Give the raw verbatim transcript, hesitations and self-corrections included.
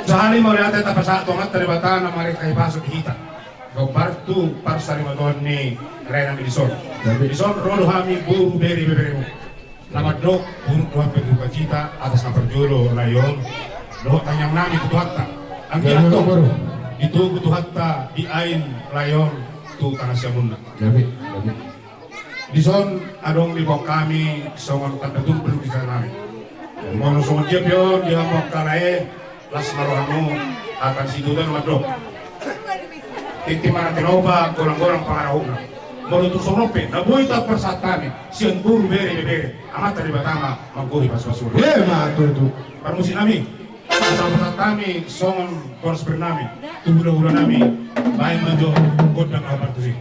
Sahali mauliate tapasahat tu Amanta Debata na marhite hahipason di hita. Gombar tu parsarimatuaon ni lae nami dison. Dison ro do hami boru bere beberemu. Na mandok buruk do hape tu hita atas na parjolo lae on. Dohot tangiang nami tu Tuhanta. Anggiat tong ditogu Tuhanta diain lae on tu tangan siamunna. Dison adong diboan hami songon tanda tumpul di tangan nami. Molo songon dia pe on di hamu angka lae, las ma rohamu, hata ni Situmorang mandok. Tintin marhite na opa, golang-golang pangarahutna. Molo tung songon on pe na boi taparsahat hami sian boru bere bebere, Amanta Debata ma manggohi pasupasu. Ima tutu. Parmusik nami, taparsahat hami songon boras bernami tu hulahula nami. Baen ma jo gondang na hombar tusi.